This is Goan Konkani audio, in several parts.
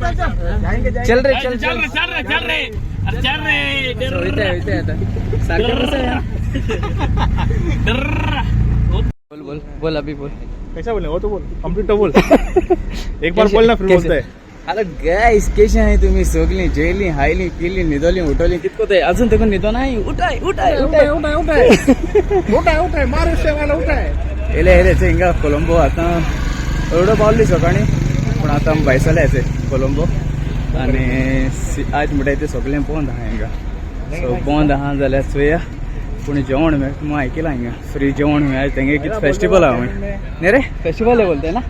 चल रे चल चल रे चल रे चल रे अरे चल रे. वयता वयता आतां सारकें कसं. बोल बोल बोल अभी बोल. कैसा बोले वो तो बोल, कंप्लीट तो बोल. एक बार बोलना फिर बोलते हैं. हॅलो गायस, कशी आहे तुम्ही सगळी? जेली हायली पिली न्हिदोली उठवली कितको ते अजून तेकून न्हिदो नाही. उठाय उठाय उठाय. उठाए उठाए उठाए उठाए मार उससे वाला उठाए. येले येले ते हिंगा कोलंबो आतां एवढो पावली सकाळी, पूण आतां आमी भायर सरले याचे कोलंबो. आनी आज म्हणटाय ते सगळें बंद आहा हिंगा. सो बंद आहा जाल्यार चोया, पूण जेवण मेळटा आयकलां हिंगा फ्री जेवण मेळटा तेंगे. कितें फेस्टिवल आहा न्ही रे? फेस्टिवल बोलते ना?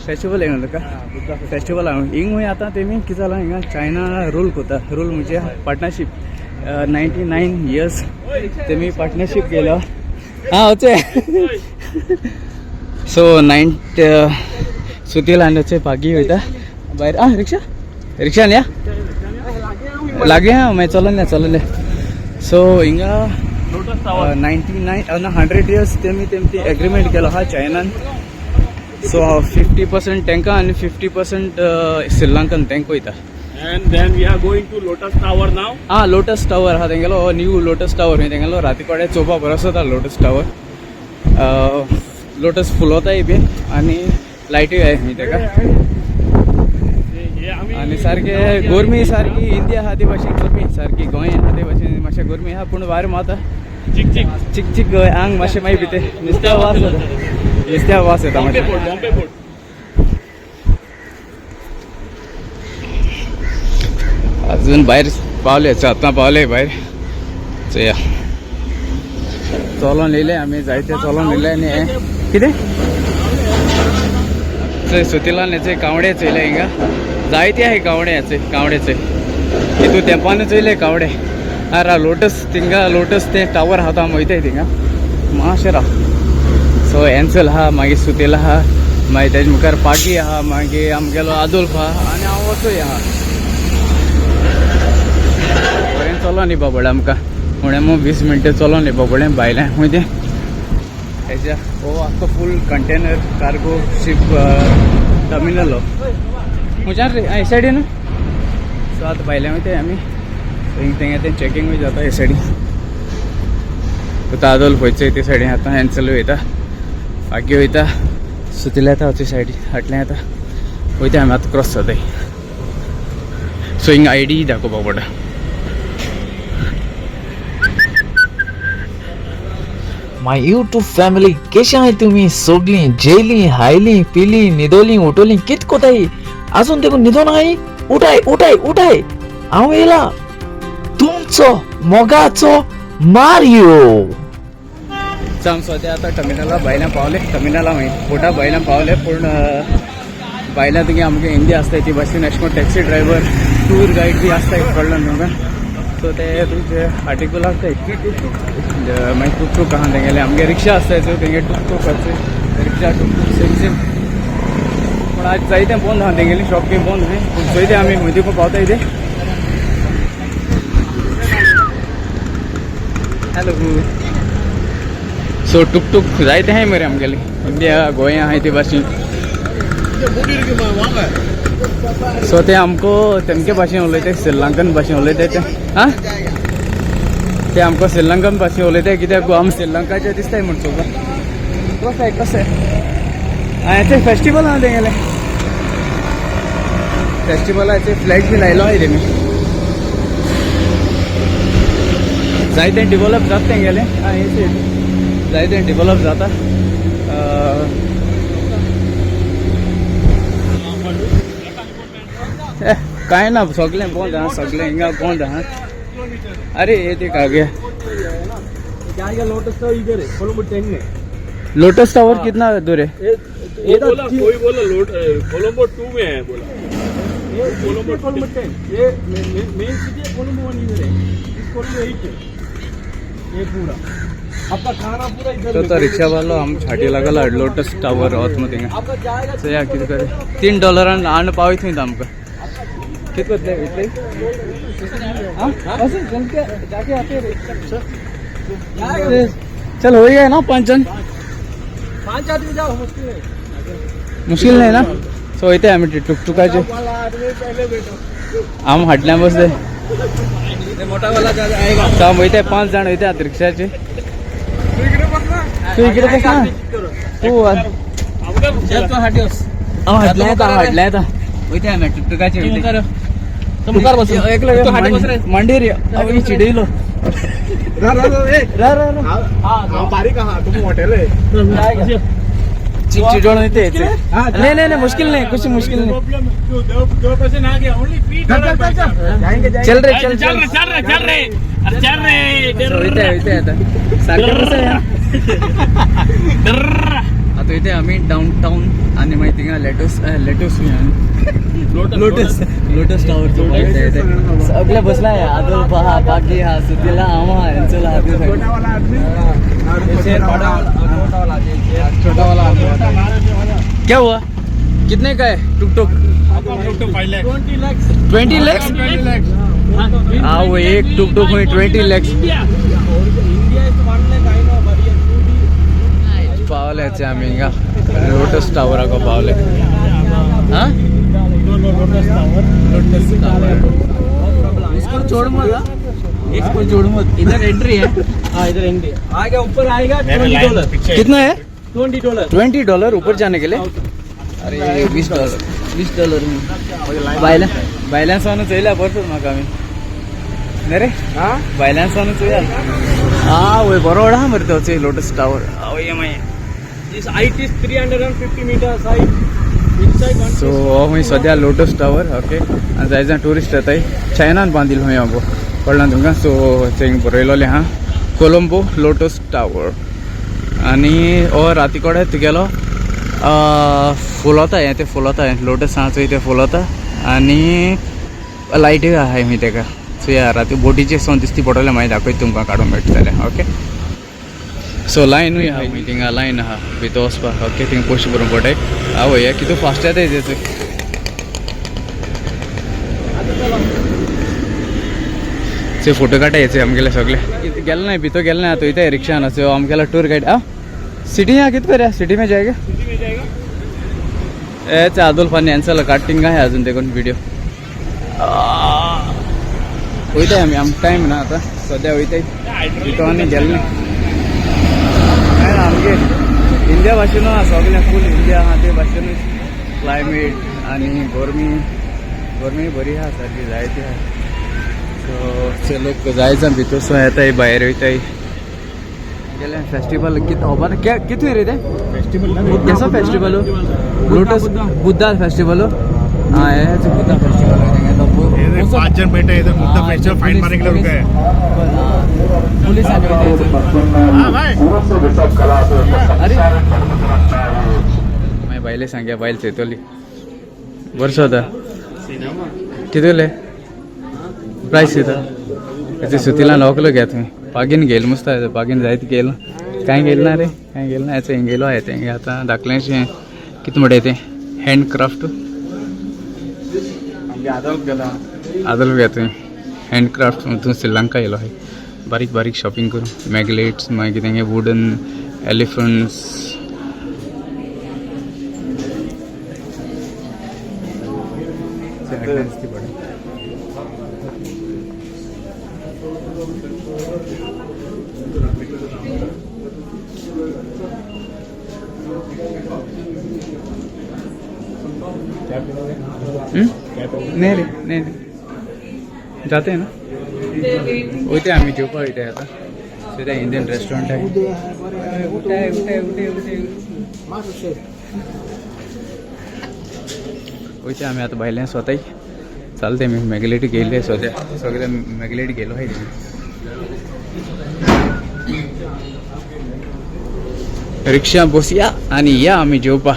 फेस्टिवल आहे म्हणलं का फेस्टिवल आहा हिंग. खंय आतां तेमी कितें जालां हिंगा, चायना रूल करता. रूल म्हणजे पार्टनरशीप 99 इयर्स तेमी पार्टनरशीप केलो. हां वचे. सो नायन सुतील आनी पागी वयता भायर. आं रिक्षा रिक्षा न्ही लागीं आहा, मागीर चलोन या चलोन या. सो हिंगा लोटस टावर. 99 ना 100 इयर्स तेमी तेमची एग्रीमेंट केलो आहा चायनान. सो 50% तांकां आनी 50% श्रीलंकन तांकां वयता. And then we are going to Lotus Tower now. आं लोटस टावर आहा तेंगेलो, न्यू लोटस टावर खंय तेंगेलो. राती कडेन चोवपा बरो आसता लोटस टावर. लोटस फुलोताय बी आनी लायटूय आहाय खंय तेका. हे आम्ही आनी सारके गोरमी सारकी इंडिया आहा ते भाशेन गरमी सारकी, गोंय आहा ते भाशेन मातशें गरमी आहा, पूण वारें माता चिक चिक चिक चिक गोंय आंग मातशें मागीर भितर नुस्त्या वास येता, नुस्त्या वास येता बॉम्बे मातशें. Port, Bombay port. अजून भायर पावले, आतां पावले भायर. चोया चलोन येयले आमी, जायते चलोन येयले. आनी हें कितें चोय सुतिलान हेचे कावडे चोयले हिंगा, जायते आहाय कावडे हेचे. कावडेचे तितू तेंपान चोयले कावडे. आरा लोटस थिंगा, लोटस ते टावर आहा तो आमी वयताय थिंगा मातशें राव. सो एन्सल आहा, मागीर सुतेल आहा, मागीर तेजे मुखार पागी आहा, मागीर आमगेलो आदोल्फ आहा आनी हांव वचोय आहा. बरें चलो न्ही बाबडे, आमकां उणें मग 20 मिनटां चलो न्ही बाबडे भायल्यान खंय तें हेच्या. हो आख्खो full container cargo ship terminal हो. खंयच्यान रे हे सायडीन. सो आतां भायल्यान वयताय आमी. थिंगा तें चॅकिंगूय जाता हे सायडीन. आतां आदोल्फ वयचो ते सायडीन, आतां एन्सल वयता, फागी वयता, सुतिला येता वचो सायडी फाटल्यान येता वयता आमी. आतां क्रॉस जाताय. सो हिंगा I D दाखोवपाक पडटा. My YouTube family, कशी आहाय तुम्ही सगळीं? जेली हायली पिली न्हिदोली उठोली कित कोताय? अजून तेकून न्हिदोन आहाय? उठाय उठाय उठाय, हांव येयला तुमचो मोगाचो मारियो. आम सद्या आतां टर्मिनला भायल्यान पावले. टर्मिनला मागीर बोटा भायल्यान पावले, पूण भायल्यान तुगे आमगे हिंदी आसताय ती भाशेन अशें करून टॅक्सी ड्रायव्हर टूर गायड बी आसताय, कळ्ळो न्हू तुमकां. सो ते तुमचे हाटीकू लागताय. मागीर टुकटूक आहा तेंगेले, आमगे रिक्षा आसताय सो तेंगे टुकटूक आसताय, रिक्षा टुकटूक सेम सेम. पूण आज जायते बंद आहा तेंगेली शॉप बी बंद आहाय, पूण चोयते आमी खंय देखून पावताय ते. हॅलो. सो टुकटूक जायते आहाय मरे आमगेले इंडिया गोंया आहाय ते भाशेन. सो ते आमकां तेमके भाशेन उलयताय, श्रीलंकन भाशेन उलयताय ते. आं ते आमकां श्रीलंकन भाशेन उलयताय कित्याक आमी श्रीलंकाचे दिसताय म्हण चोवपा. कसं कसं आं हेचे फेस्टिवल आहा तेंगेले, फेस्टिवलाचे फ्लॅग बी लायलो आहाय तेमी. जायते डेव्हलप जाता तेंगेले. आं हेचे जायते डेव्हलप जाता. कांय ना, सगळें बंद आहा, सगळें हिंगा बंद आहा. अरे हे ते का गया. लोटस टावर इधर है, कोलंबो 10 में. लोटस टावर कितना दूर है? वो बोला, कोई बोला लोट कोलंबो 2 में है बोला. ये कोलंबो कोलंबो 10, ये मेन सिटी है. कोलंबो 1 इधर है, इस कोलंबो 8 है. ये पूरा आपका खाना पूरा इधर. तो तो रिक्षा वालो आम छाटी लागला लोटस टावर आत मग थिंगा. आपका जाएगा. चोया कितें करे, 3 डॉलरान हाडून पावयत थंय आमकां. कित वतले इतले? हाँ बस चल के जाके आते हैं. चल हो गया ना 5 जन. 5 आदमी जाओ, मुश्किल नहीं. मुश्किल नहीं ना? सो वयताय आमी ते टुकटुकाचे आम हाडल्या बसले. सो आमी वयताय 5 जाण वयताय आतां रिक्षाचे. तूं इकडे बस ना तूं. हांव हाडल्या येता, हांव हाडल्या येता. वयताय आमी टुकटुकाचे वयताय. एकलो मांडीर हांव चिडयलो. रा रा रा. बारीक आहा तुमी मोटेले. चिडोण वयताय. नाही नाही नाही, मुश्किल नाही, कुछ मुश्किल नाही. चल रे चल चल. चल रे चल रे अरे चल रे. वयताय वयताय आता सारखें कसं या. आता इथे आम्ही डाऊन टाऊन आणि मागीर थिंगा लेटोस लेटोस लोटस लोटस टावर. सगळे बसला आहे आदोल्फ हा, बाकी हा, सुतीला हांव हा, हेंचो हा. क्या हुआ? कितने का है टुक टुक? 20 लैक्स. हाँ वो एक टुक टुक हुई 20 लैक्स. पावले आमी हिंगा लोटस टावराक पावले. हाँ लोटस टावर. इसको छोड़ मत, हाँ? इसको छोड़ मत. इधर एंट्री है. हाँ इधर एंट्री आएगा, ऊपर आएगा. $20. कितना है? $20. $20 ऊपर जाने के लिए. अरे $20 $20. भायल्या भायल्यान सावन चोयल्या परतून म्हाका आमी न्ही रे, भायल्यान सावन चोया. हा वय बरो व्हड आहा मरे तो चोय लोटस टावर. आवय मागीर. This height is 350 meters height. Inside one. So हो खंय सद्या लोटस टावर. ओके आनी जाय जाण ट्युरिस्ट येताय. चायनान बांदिल्लो खंय हो कळ्ळा तुमकां. सो थंय बरयलोलें आहा कोलंबो लोटस टावर. आनी हो राती कडेन तुगेलो फुलोता हें तें फुलोता, हें लोटस आहा चोय तें फुलोता आनी लायट्यो आहाय खंय तेका. सो या राती बोटीचेर सावन दिसती पडटलें, मागीर दाखयता तुमकां काडूंक मेळटा जाल्यार. ओके सो लायनूय आहा खंय थिंगा, लायन आहा भितर वचपाक. ओके थिंगा पयशे भरूंक पडटाय. आवय हे कितू फास्ट येता तेचो. ते फोटो काडटा याचे आमगेले सगळे. गेले नाही भितर, गेले ना आतां वयताय रिक्षान. सो आमगेलो टूर गायड आ सिटी यहाँ कित करे सिटी में जाएगा. ए आदोल्फ आनी हेंचो काडटा थिंगा आहे अजून देखून व्हिडिओ. वयताय आमी, आमकां टायम ना आतां सद्या वयताय भितर आनी गेले ना. काय ना आमगे इंडिया भाशेन आहा सगळें, फूल इंडिया आहा ते भाशेनूच क्लायमेट आनी गरमी. गरमी बरी आहा सारकी जायती आहा. सो ते लोक जाय जाण भितर सो येताय, भायर वयताय. गेले फेस्टिवल कित खबर कितू रे ते? फेस्टिवल. कैसा फेस्टिवल हो? लोटस बुद्धा फेस्टिवल हो. हाँ हे बुद्धा फेस्टिवल. 5 जन बैठे हैं इधर मुद्दा फेस्टिवल फाइन मारने के लिए रुके हैं. पुलिस आली होती. हाँ भाई. अरे मागीर बायले सांग्या, बायल थंयतली बरें जाता. कितले प्रायस कितें तेचे? सुतिलान वकलो घ्या तुमी. पागीन घेयल मस्त आहा, पागीन जायत घेयल. कांय घेयल ना रे, कांय घेयल ना. हें हिंगेलो आहा तें आतां धाकलेंशें कितें म्हणटा तें हँडक्राफ्ट. आदल घ्या तुमी हँडक्राफ्ट. तूं श्रीलंका येयलो आहाय बारीक बारीक शॉपिंग करून मॅगलेट्स, मागीर तेंगे वुडन एलिफंट्स. नाही रे, नाही नाही, जाते ना. वयता आमी जेवपा वयताय आतां. सो ते इंडियन रेस्टॉरंट आहे. उठाय उठाय उठाय उठाय. वयता आमी आतां भायल्यान स्वताय चालते. आमी मॅगलेट गेले सद्या, सगळे मॅगलेट गेलो आहाय. रिक्षा बसया आनी या आमी जेवपा.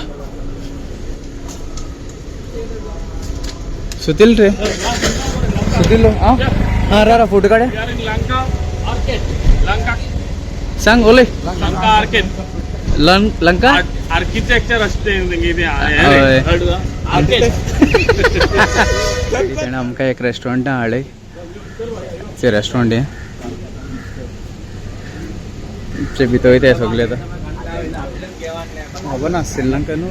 सुतील रे, सुतील. आं हां रा रा फोटो काढ. We are in Lanka Arcade. Lanka. सांग ओले. Lanka Arcade. Lanka architecture असते. हय. आर्केड. तेणें आमकां एक रेस्टॉरंटान हाडले. ते रेस्टॉरंट हें ते भितर वयताय सगळे आतां. खबर ना श्रीलंका न्हू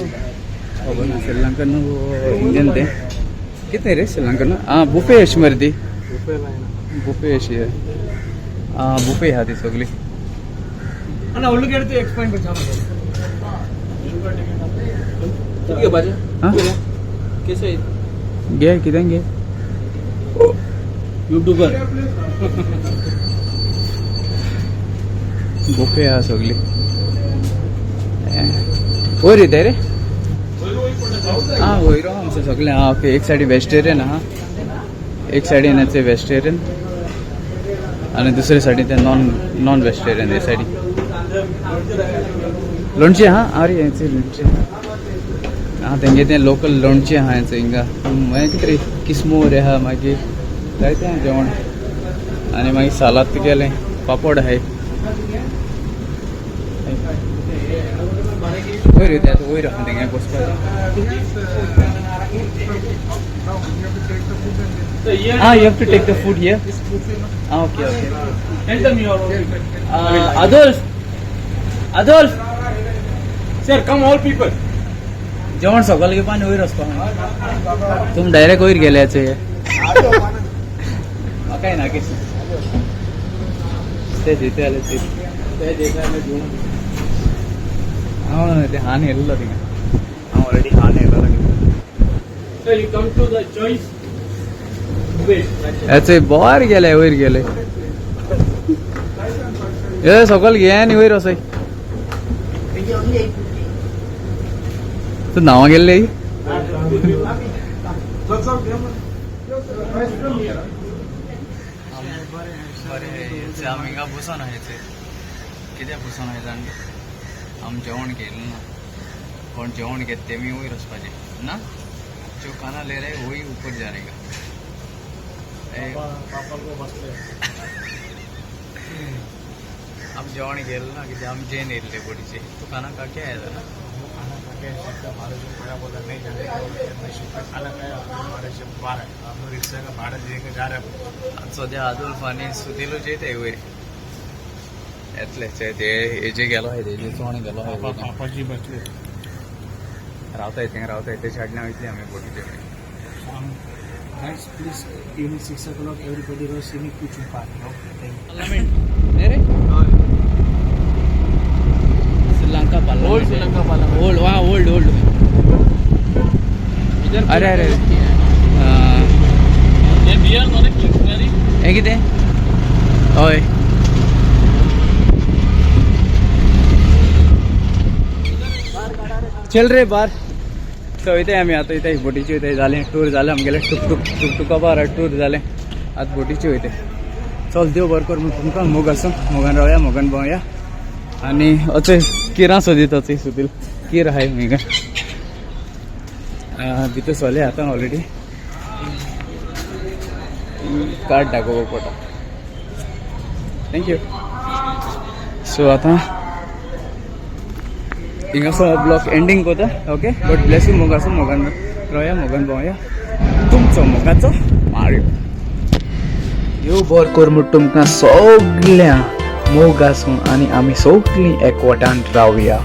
खबर ना श्रीलंकन इंडियन ते कितें रे श्रीलंकन. आं बुफे अशी मरे ती, बुफे अशी. आं बुफे आहा ती सगळी. आं कैसे घे कितें घे. यूट्यूबर बुफे आहा सगळी. वयर येताय रे. आं वयर आहा आमचें सगळें. आं ओके, एक सायडी वेजिटेरियन आहा, एक सायडीन याचे वेजिटेरियन आनी दुसरे सायडीन ते नॉन नॉन वेजिटेरियन. हे सायडी लोणचें आहा. आरे हेंचे लोणचें आं, तेंगे तें लोकल लोणचें आहा हेंचें हिंगा. मागीर कितें रे किस्मूर आहा, मागीर जायतें आहा जेवण. आनी मागीर सालाद केलें, पापड आहाय. वयर येता आतां, वयर आहा तेंगे बसपाक. Ah, you have to take the food here? Ah, okay, okay. Tell them you are Adolf! Adolf! Sir, come all people. जेवण सगळें घेवपा आनी वयर वचपा. तुम डायरेक्ट वयर गेल्याचे. काय ना केस ते जेते आले ते हांव ते हान येयल्लो थिंगा. हांव ऑलरेडी हान येयलो. Sir, you come to the choice buffet. हेचे बोर गेले वयर गेले. हे सकयल घे आनी वयर वचय. तूं न्हांवंक गेल्ले. बरें, आमी हिंगा बसोन आहाय. कित्याक बसोन आहाय जाण? आमी जेवण केलें ना. कोण जेवण घेत तेमी वयर वचपाचें ना. जो खाना ले रहे वही ऊपर जाने का. बसले. आमी जेवण गेलें ना कित्याक आमी जेन येयल्ले बोटीचे. तूं खाना खा के आया था ना? वो खाना खा के सीधा हमारे जो पड़ा बोला नहीं जाने का. मैं शिप पे खाना खाया, हमारे शिप बाहर है, हम लोग रिक्शा का भाड़ा दे के जा रहे हैं. आतां सद्या आदोल्फ आनी सुदिलो जेताय वयर. येतले ते हेजे गेलो आहाय, तेजे चोण गेलो आहाय. पापा जी बसले. रावताय थिंगा रावताय. ते सायडीन वयतली आमी बोटीचे. Guys, please, evening 6 o'clock, everybody goes in kitchen party. Okay, thank you. न्ही रे, Sri Lanka parliament. Old Sri Lanka parliament. Old वा, ओल्ड ओल्ड. इधर. अरे अरे. ये बियर नॉन किंग्सबरी. हें कितें? हय, चल रे बार. सो वयताय आमी आतां. वयताय बोटीचे वयताय. जालें टूर जालें आमगेलें. टुकटुक टुकटुका बार टूर जालें. आतां बोटीचे वयताय. चल, देव बरो कर तुमकां. मोग आसूं, मोगान रावया, मोगान भोंवया. आनी अचय किरां सोदीत. अचय सुदील कीर आहाय हिंगा भितर सोले. आतां ऑलरेडी कार्ड दाखोवपाक पडटा. Thank you. सो आतां हिंगासो ब्लॉग एंडींग करता. Okay, God Blaise you. मोग आसूं, मोगान रावया, मोगान भोंवया. तुमचो मोगाचो मारियो. देव बरो कर म्हूण तुमकां सगळ्यां. मोग आसूं आनी आमी सगळीं एकवटान रावया.